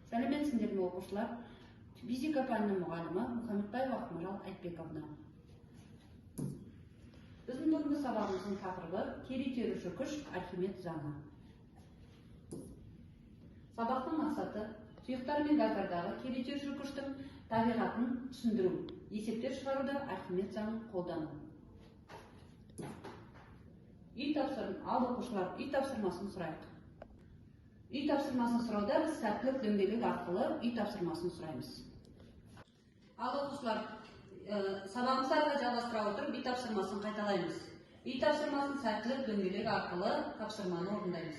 Сәлеметсіңдер ме, оқушылар? Физика пәнінің мұғалімі Мұхаметбаева Ақмарал Айтбековна. Біздің бүгінгі сабағымыздың тақырыбы кері итеруші күш, Архимед заңы. Сабақтың мақсаты сұйықтар мен газдардағы кері итеруші күштің табиғатын түсіндіру, есептер шығаруда Архимед заңын қолдану. Ал оқушылар, үй тапсырмасын сұрайық. Үй тапсырмасын сұрауда біз сәттілік дөңгелек арқылы үй тапсырмасын сұраймыз. Ал оқушылар, сабағымызды ары жалғастыра отырып үй тапсырмасын қайталаймыз. Үй тапсырмасын сәттілік дөңгелек арқылы тапсырманы орындаймыз.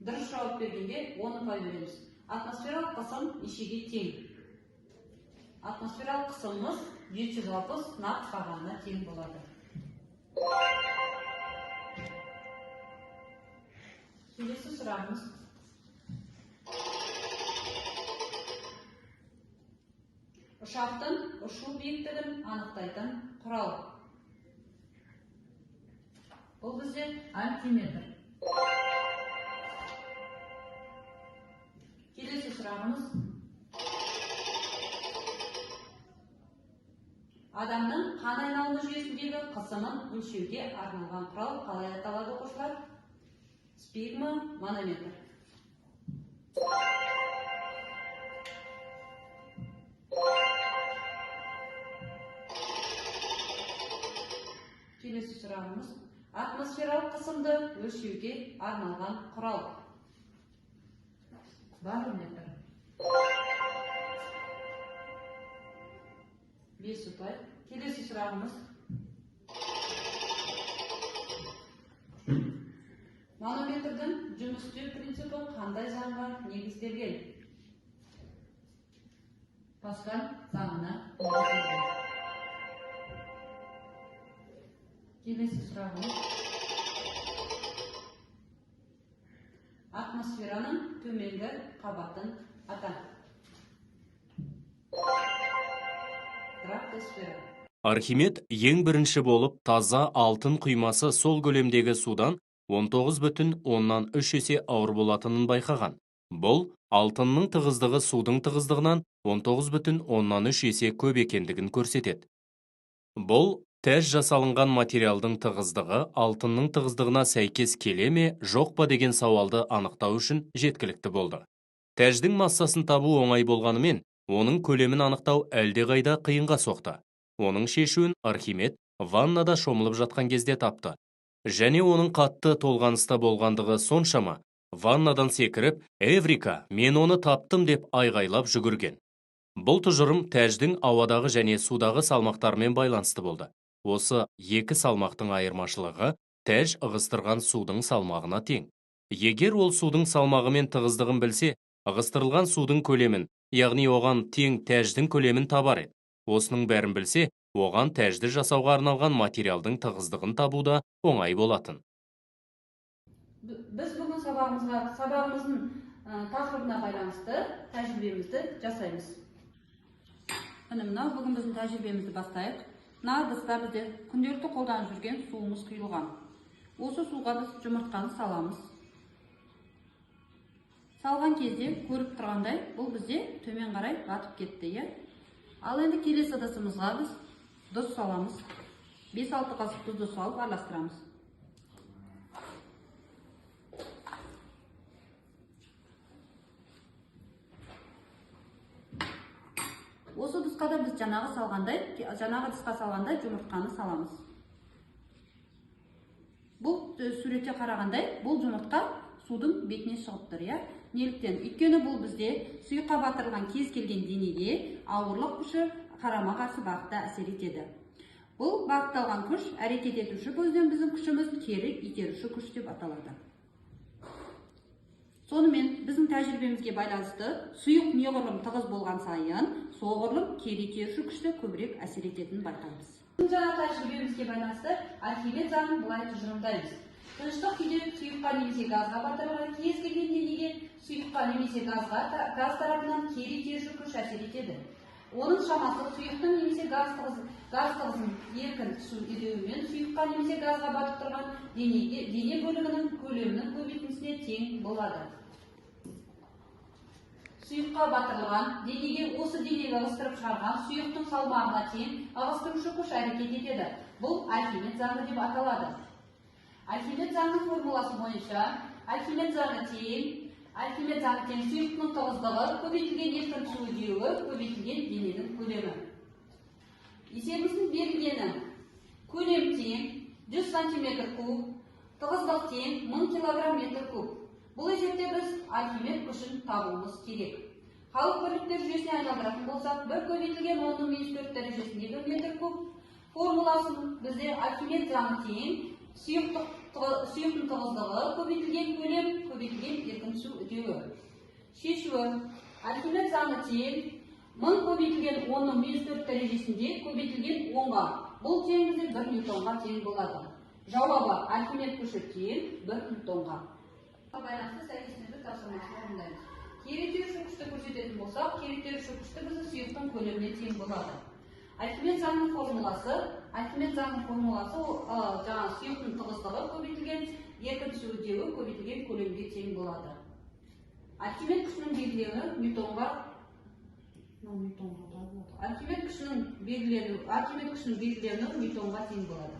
Дұрыс жауап бергенге 10 ұпай береміз. Атмосфералық қысым нешеге тең? Атмосфералық қысымымыз 760 нақ бағанына тең болады. Келесі сұрағымыз. Ұшақтың ұшу биіктігін анықтайтын құрал. Бұл бізде альтиметр. Келесі сұрағымыз. Адамның қан айналымы жүйесіндегі қысымын өлшеуге арналған құрал қалай аталады, оқушылар? Сфигмоманометр. Келесі сұрағымыз. Атмосфералық қысымды өлшеуге арналған құрал. Барометр. 5 ұпай. Келесі сұрағымыз. Манометрдің жұмыс істеу принципі қандай заңға негізделген? Паскаль заңына негізделген. Келесі сұрағымыз. Атмосфераның төменгі қабатын ата. Стратосфера. Архимед ең бірінші болып таза алтын құймасы сол көлемдегі судан 19,3 есе ауыр болатынын байқаған. Бұл алтынның тығыздығы судың тығыздығынан 19,3 есе көп екендігін көрсетеді. Бұл тәж жасалынған материалдың тығыздығы алтынның тығыздығына сәйкес келе ме, жоқ па деген сауалды анықтау үшін жеткілікті болды. Тәждің массасын табу оңай болғанымен, оның көлемін анықтау әлдеқайда қиынға соқты. Оның шешуін Архимед ваннада шомылып жатқан кезде тапты. Және оның қатты толғаныста болғандығы соншама, ваннадан секіріп, «Эврика, мен оны таптым» деп айғайлап жүгірген. Бұл тұжырым тәждің ауадағы және судағы салмақтарымен байланысты болды. Осы екі салмақтың айырмашылығы тәж ығыстырған судың салмағына тең. Егер ол судың салмағы мен тығыздығын білсе, ығыстырылған судың көлемін, яғни оған тең тәждің көлемін табар еді. Осының бәрін білсе, оған тәжді жасауға арналған материалдың тығыздығын табуда оңай болатын. Біз бүгін сабағымыздың тақырыбына байланысты тәжірибемізді жасаймыз. Міне мынау бүгін біздің тәжірибемізді бастайық. Мына ыдыста бізде күнделікті қолданып жүрген суымыз құйылған. Осы суға біз жұмыртқаны саламыз. Салған кезде көріп тұрғандай, бұл бізде төмен қарай батып кетті, иә? Ал енді келесі ыдысымызға біз тұз саламыз. 5-6 қасық тұзды салып араластырамыз. Осы ыдысқа да біз жаңағы ыдысқа салғандай жұмыртқаны саламыз. Бұл суретте қарағандай, бұл жұмыртқа судың бетіне шығып тұр, иә? Неліктен? Өйткені бұл бізде сұйыққа батырылған кез келген денеге ауырлық күші қарама-қарсы бағытта әсер етеді. Бұл бағытталған күш әрекет етуші көзден біздің күшіміз кері итеруші күш деп аталады. Сонымен біздің тәжірибемізге байланысты сұйық неғұрлым тығыз болған сайын соғұрлым кері итеруші күшті көбірек әсер ететінін байқаймыз. Біздің жаңа тәжірибемізге байланысты Архимед заңын былай тұжырымдаймыз. Тыныштық күйде сұйыққа немесе газға батырылған кез келген денеге сұйыққа немесе газ тарапынан кері итеруші күш әсер етеді. Оның шамасы сұйықтың немесе газ тығызын еркін түсу үдеуімен сұйыққа немесе газға батып тұрған дене бөлігінің көлемінің көбейтіндісіне тең болады. Сұйыққа батырылған денеге осы денені ығыстырып шығарған сұйықтың салмағына тең ығыстырушы күш әрекет етеді. Бұл Архимед заңы деп аталады. Архимед заңының формуласы бойынша Архимед заңы тең сұйықтың тығыздығы көбейтілген еркін түсу үдеуі көбейтілген дененің көлемі. Есебіміздің берілгені: көлем тең 100 сантиметр куб, тығыздық тең 1000 килограмм метр куб. Бұл есепте біз Архимед күшін табуымыз керек. Халық бірліктер жүйесіне айналдыратын болсақ, 1 көбейтілген 10-ның минус 4 дәрежесіндегі метр куб. Формуласын бізде Архимед заңы тең сұйықтың тығыздығы көбейтілген көлем көбейтілген еркін түсу үдеуі. Шешуі: Архимед заңы тең 1000 көбейтілген 10-ның минус 4 дәрежесінде көбейтілген 10-ға. Бұл тең бізде 1 ньютонға тең болады. Жауабы: Архимед күші тең 1 ньютонға. Байланысты сәйкестендіру тапсырмасын орындаймыз. Кері итеруші күшті көрсететін болсақ, кері итеруші күшті бізді сұйықтың көлеміне тең болады. Архимед заңының формуласы ол, жаңағы сұйықтың тығыздығы көбейтілген еркін түсу үдеуі көбейтілген көлемге тең болады. Архимед күшінің белгіленуі ньютонға, мынау ньютонға да болады. Архимед күшінің белгіленуі ньютонға тең болады.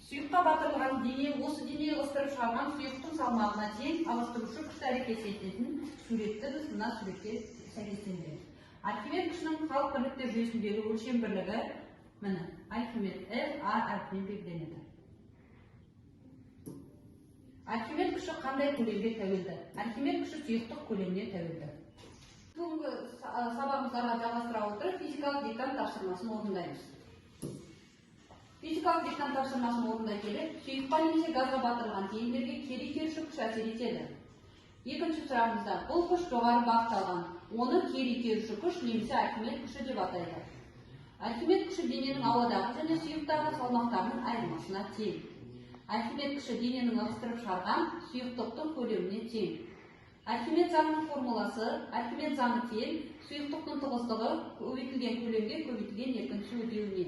Сұйыққа батырылған дене осы денені ығыстырып шығарған сұйықтың салмағына тең ығыстырушы күш әрекет ететін суретті біз мына суретке сәйкестендіреміз. Архимед күшінің халық бірліктер жүйесіндегі өлшем бірлігі, міне, Архимед F А әрпімен белгіленеді. Архимед күші қандай көлемге тәуелді? Архимед күші сұйықтық көлеміне тәуелді. Бүгінгі сабағымызды ары жалғастыра отырып, физикалық диктант тапсырмасын орындаймыз. Физикалық диктант тапсырмасын орындай келе, сұйыққа немесе газға батырылған денелерге кері итеруші күш әсер етеді. Екінші сұрағымызда бұл күш жоғары бағытталған. Оны кері итеруші күш немесе Архимед күші деп атайды. Архимед күші дененің ауадағы және сұйықтағы салмақтарының айырмасына тең. Архимед күші дененің ығыстырып шығарған сұйықтықтың көлеміне тең. Архимед заңының формуласы: Архимед заңы тең сұйықтықтың тығыздығы көбейтілген көлемге көбейтілген еркін түсу үдеуіне.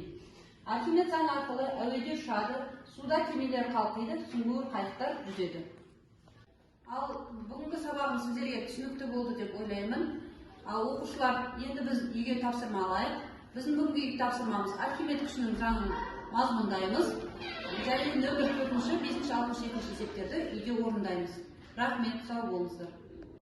Архимед заңы арқылы әуеде ұшады, суда кемелер қалқиды, сүңгуір қайықтар жүзеді. Ал бүгінгі сабағым сіздерге түсінікті болды деп ойлаймын. Ал оқушылар, енді біз үйге тапсырма алайық. Біздің бүгінгі үй тапсырмамыз: Архимед күшінің заңын мазмұндаймыз және нөмір 4-ші, 5-ші, 6-шы, 7-ші есептерді үйде орындаймыз. Рахмет, сау болыңыздар.